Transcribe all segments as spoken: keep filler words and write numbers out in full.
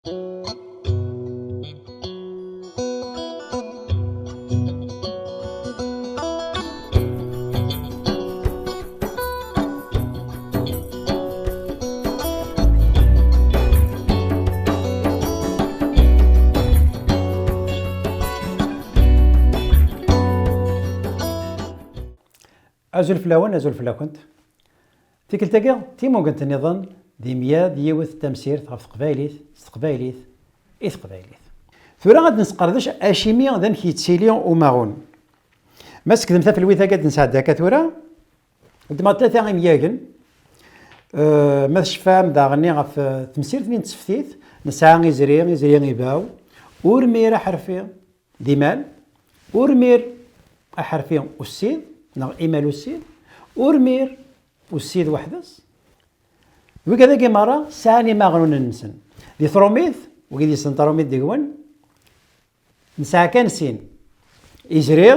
Azul fell-awen, azul fell-akent. Tikkelt-agi, timugent nniḍen d imya d yiwet tamsirt ɣef teqbaylit, s teqbaylit, i teqbaylit. Tura ad nesqerdec acimi d amek yettili umaɣun. Ma tsekdem tafelwit-agi ad nesɛedda akka tura, ddmeɣ tlata imyagen. Eh, ma tecfam daɣenni ɣef, eh, temsirt-nni n tseftit, nesɛa izri, izri ibaw, urmir aḥerfi d imal, urmir aḥerfi ussid, neɣ imal ussid, urmir ussid weḥd-s. Wigad-agi merra sɛan imaɣnunen-nsen. Di trumit, wigad yessnen tarumit deg-wen, nesɛa kan sin. Izri,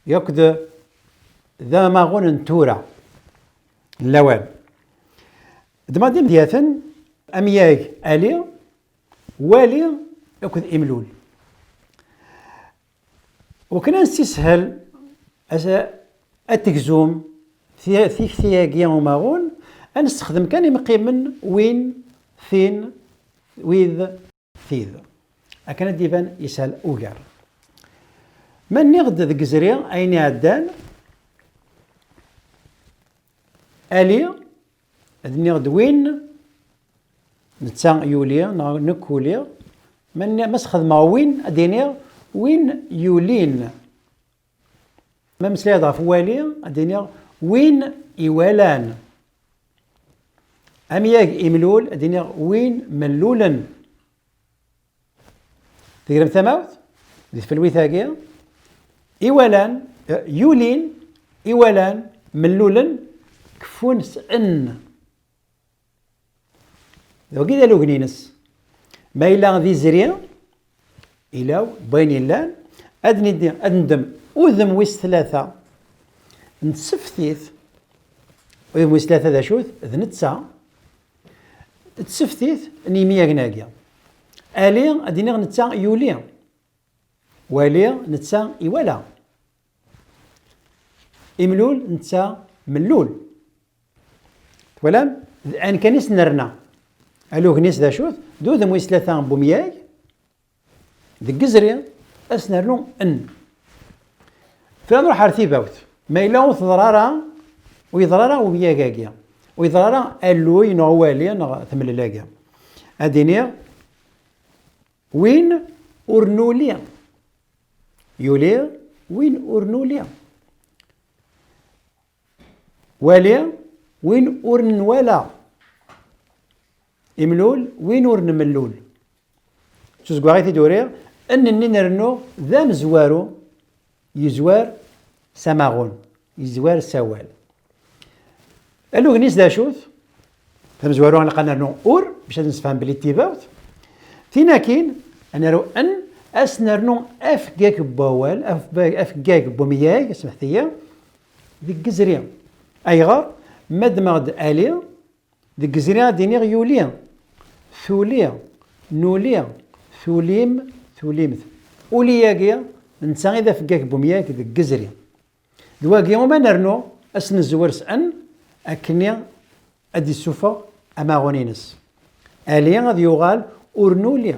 yakk d, d amaɣun n tura, n lawan. Ddmeɣ-d imedyaten, amyag ali, wali akked imlul. Wakken ad nessishel, as-, ad tegzum ti-, tikti-agi umaɣun, ad nessexdem kan imqimen win, tin, wid, tid. Akken ad d-iban yeshel ugar. Ma nniɣ-d deg izri ayen iɛeddan, ali, ad nniɣ-d win netta yuli, neɣ nekk uliɣ. Ma nni-, ma sxedmeɣ win, ad d-iniɣ win yulin. Ma meslayeɣ-d ɣef wali, ad d-iniɣ win iwalan. Amyag imlul, ad d-iniɣ win mellulen. Tegrem tamawt? Di tfelwit-agi, iwalan, eh, yulin, iwalan, mellulen, keffun s n. D wagi i d alugni-ines. Ma yella d izri, ilaw, n wayen yellan, ad nidi, ad ndem udem wis tlata n tseftit. Udem wis tlata d acu-t? D netta. D tseftit n yimyagen-agi. Ali, ad iniɣ netta yuli. Wali, netta iwala. Imlul, netta mellul. Twalam? D n kan i s-nerna. Alugni-s d acu-t? D udem wis tlata n umyag. Deg izri, ad s-nernu n. Tura nruḥ ar tibawt. Ma yella ur teḍra ara, ur yeḍra ara umyag-agi, ur yeḍra ara alluy neɣ wali neɣ temlel-agi, ad iniɣ win ur nuli. Yuli win ur nuli. Wali win ur nwala. Imlul win ur nmellul. S uzeggaɣ i t-id-uriɣ, n-nni nrennu d amezwaru, yezwar s amaɣun, yezwar s awal. Alugni-s d acu-t? Tamezwaru ilaq ad nernu ur, bac ad nessefhem belli d tibawt. Tin akin, ad nernu n, ad s-nernu afeggag n wawal, af-, afeggag n umyag, smeḥt-iyi, deg izri. Ayɣer? Ma ddmeɣ-d ali, deg izri ad d-iniɣ yuli, tuli, nuli, tulim, tulimt. Uli-agi, netta i d afeggag n umyag deg izri. D wagi uma nernu ad s-nezwer s n, akkenni ad d-issufeɣ amaɣun-ines. Ali ad yuɣal ur nuli.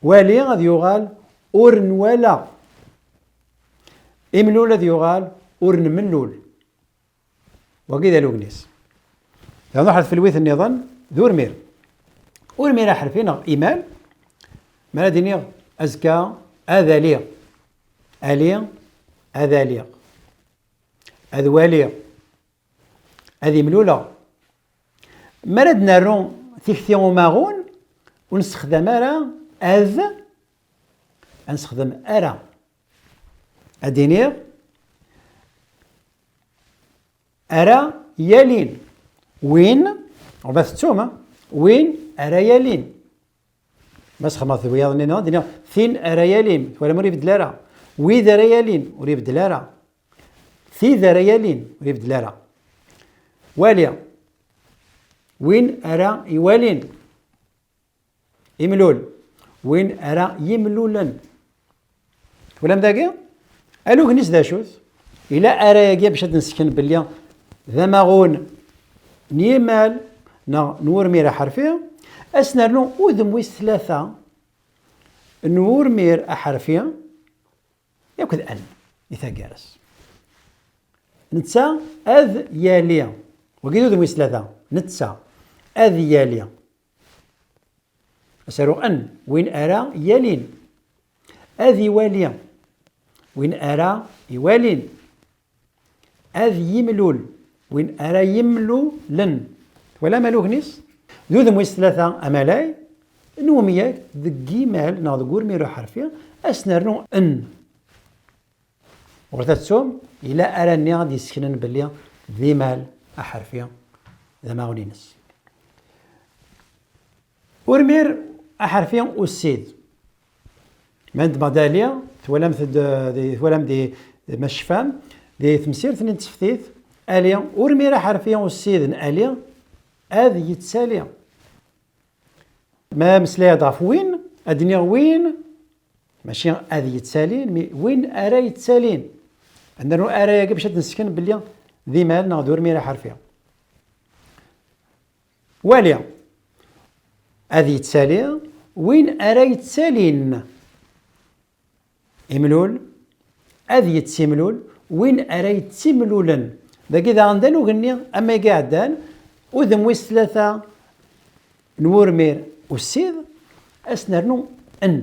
Wali ad yuɣal ur nwala. Imlul ad yuɣal ur nmellul. Wagi d alugni-s. Daɣen ruḥ ar tfelwit nniḍen, d urmir. Urmir aḥerfi neɣ imal, mi ara d-iniɣ azekka ad aliɣ. Ali, ad aliɣ. Ad waliɣ. Ad imluleɣ. Mi ara d-nernu tikti umaɣun, ur nessexdam ara ad, ad nessexdem ara. Ad d-iniɣ ara yalin. Win, ɣur ma tettum, a? Win ara yalin. Ma sxedmeɣ d wiyaḍ-nni, ad d-iniɣ tin ara yalin. Twalam, ur ibeddel ara. Wid ara yalin, ur ibeddel ara. Tid ara yalin, ur ibeddel ara. Wali. win ara iwalin. Imlul, win ara yimlulen. Twalam dagi? Alugnis d acu-t? Ila ara-agi bac ad d-nessken belli d amaɣun n yimal neɣ n wurmir aḥerfi, ad s-nernu udem wis tlata n wurmir aḥerfi akked n i taggara-s. Netta ad yali. Wagi d udem wis tlata. Netta ad yali. Asaru n, win ara yalin. Ad iwali. Win ara iwalin. Ad yimlul. Win ara yimlulen. Twalam alugnis? D udem wis tlata amalay n umyag deg yimal neɣ deg urmir uḥerfi, ad s-nernu n. Ur tettum, ila ara-nni ad d-yesseknen belli d imal aḥerfi d amaɣun-ines. Urmir aḥerfi ussid. Ma nedmeɣ-d ali, twalam-t-id, di, twalam di, ma tecfam, di temsirt-nni n tseftit, ali, urmir aḥerfi ussid n ali, ad yettali. Ma meslayeɣ-d ɣef win, ad d-iniɣ win, mačči ad yettalin, mi win ara yettalin. Ad nernu ara-agi bac ad d-nessken belli d imal neɣ d urmir aḥerfi. Wali, ad yettali win ara yettalin. Imlul, ad yettimlul win ara yettimlulen. Dagi daɣen d alug-nni amayeg iɛeddan, udem wis tlata n wurmir ussid, ad s-nernu n.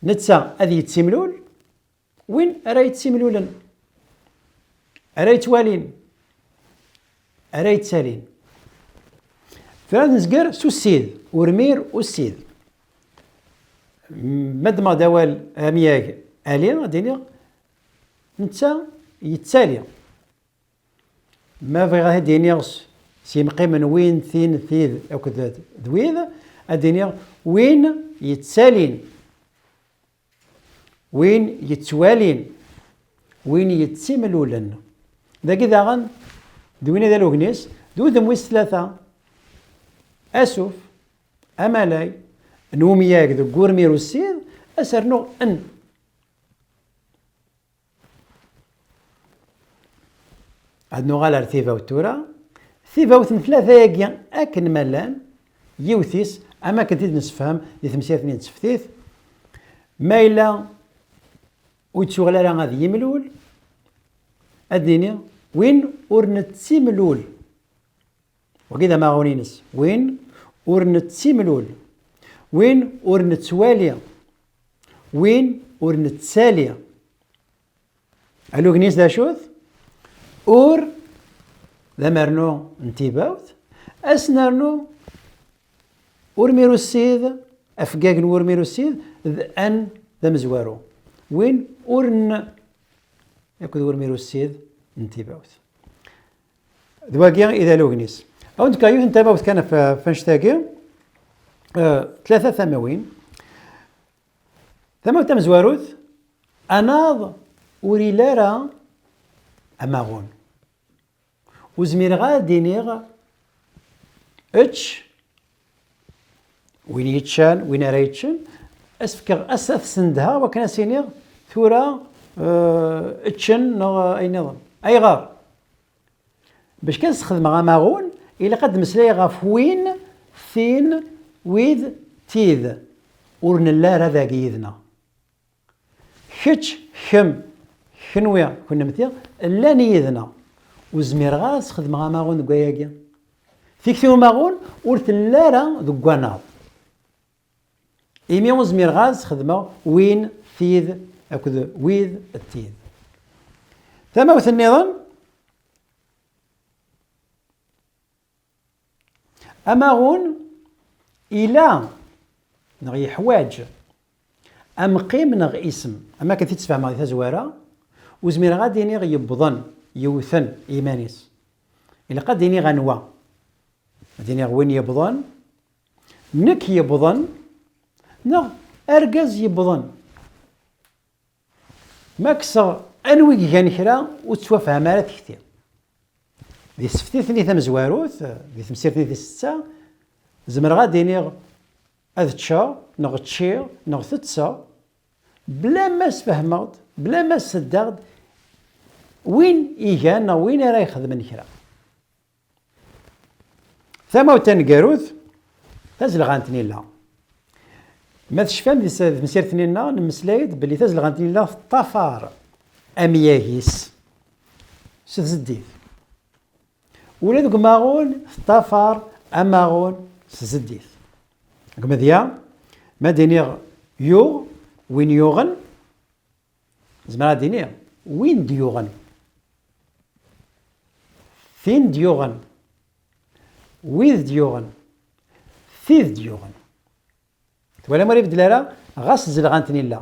Netta ad yettimlul win ara yettimlulen, ara yettwalin, ara yettalin. Tura nezger s ussid, urmir ussid. Ma ddmeɣ-d awal amyag ali, ad d-iniɣ netta yettali. Ma bɣiɣ ad d-iniɣ s, s yimqimen win, tin, tid akked d wid, ad d-iniɣ win yettalin, win yettwalin, win yettimlulen. Dagi daɣen, d win i d alugnis, d udem wis tlata, asuf, amalay, n umyag deg urmir ussid, ad s-rnuɣ n. Ad nuɣal ar tibawt tura. Tibawt n tlata-agi akken ma llan, yiwet-is, am akken t-id-nessefhem di temsirt-nni n tseftit, ma yella ur yettuɣal ara ad yimlul, ad d-nini win ur nettimlul. Wagi d amaɣun-ines. Win ur nettimlul. Win ur nettwali. Win ur nettali. Alugnis d acu-t? Ur d amernu n tibawt. Ad s-nernu urmir ussid, afeggag n wurmir ussid, d an d amezwaru. Win ur n akked wurmir ussid n tibawt. D wagi i d alugnis. Ad wen-d-fkeɣ yiwet n tamawt kan ɣef, ɣef annect-agi. Eh, tlata tamawin. Tamawt tamezwarut, anaḍ ur ili ara amaɣun. Ur zmireɣ ad d-iniɣ ečč, win yeččan, win ara yeččen, ad s-fkeɣ, ad s-, ad t-sendheɣ wakken ad s-iniɣ tura, eh, eččen neɣ ayen nniḍen. Ayɣer? Bac kan sxedmeɣ amaɣun, ilaq ad d-meslayeɣ ɣef win, tin, wid, tid. Ur nelli ara dagi yid-neɣ. Kečč, kemm, kenwi, kennemti, llan yid-neɣ. Ur zmireɣ ara ad sxedmeɣ amaɣun deg wayagi. Tikti umaɣun ur telli ara deg wanaḍ. Imi ur zmireɣ ara ad sxedmeɣ win, tid, akked wid, d tid. Tamawt nniḍen, amaɣun ila neɣ yeḥwaǧ amqim neɣ isem. Am akken t-id-sfehmeɣ di tazwara, ur zmireɣ ad d-iniɣ yewwḍen, yewten i yiman-is. Ilaq ad d-iniɣ anwa. Ad d-iniɣ win yewwḍen, nekk yewwḍen, neɣ argaz yewwḍen. Ma kkseɣ anwa i igan kra, ur tettwafham ara tekti. Di tseftit-nni tamezwarut, di temsirt-nni tis setta, zemreɣ ad d-iniɣ ad ččeɣ, neɣ ččiɣ, neɣ tetteɣ, bla ma sfehmeɣ-d, bla ma seddaɣ-d win igan neɣ win ara ixedmen kra. Tamawt taneggarut, tazelɣant n illa. Ma tecfam di s-, di temsirt-nni-nneɣ, nemmeslay-d belli tazelɣant n illa teṭṭafar amyag-is s tzeddit. Ula deg umaɣun teṭṭafar amaɣun s tzeddit. Deg umedya, ma d-iniɣ yuɣ, win yuɣen, zemreɣ ad d-iniɣ win d-yuɣen, tin d-yuɣen, wid d-yuɣen, tid d-yuɣen. Twalam ur ibeddel ara, ɣas zelɣant n illa.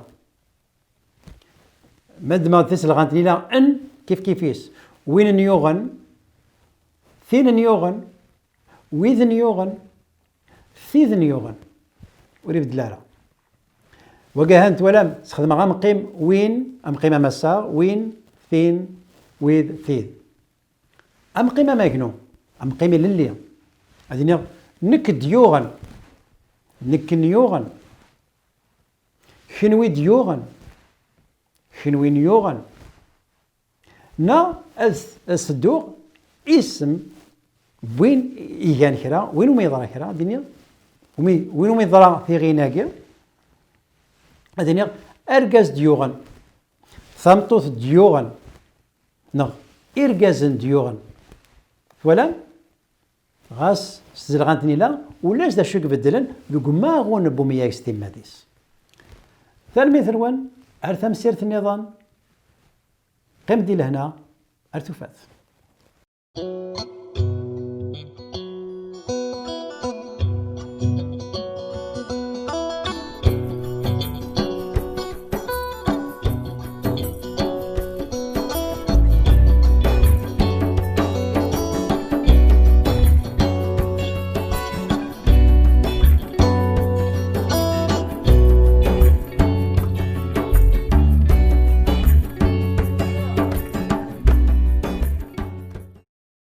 Ma ddmeɣ-d tazelɣant n illa n, kif kif-is, win n yuɣen, tin n yuɣen, wid n yuɣen, tid n yuɣen. Ur ibeddel ara. Wagi ahan twalam, sxedmeɣ amqim win, amqim amassaɣ, win, tin, wid, tid. Amqim amagnu, amqim ilelli. Ad iniɣ, nekk d-yuɣen, nekk n-yuɣen, kenwi d-yuɣen, kenwi n-yuɣen. Neɣ ad, ad sedduɣ isem n win igan kra, win umi yeḍra kra, ad iniɣ, umi, win umi yeḍra tiɣin-agi, ad iniɣ, argaz d-yuɣen, tameṭṭut d-yuɣen, neɣ irgazen d-yuɣen. Twalam? Ɣas s tzelɣant n illa, ulac d acu i ibeddlen deg umaɣun n umyag s timmad-is. Tanemmirt-nwen, ar tamsirt nniḍen, qqim di lehna, ar tufat.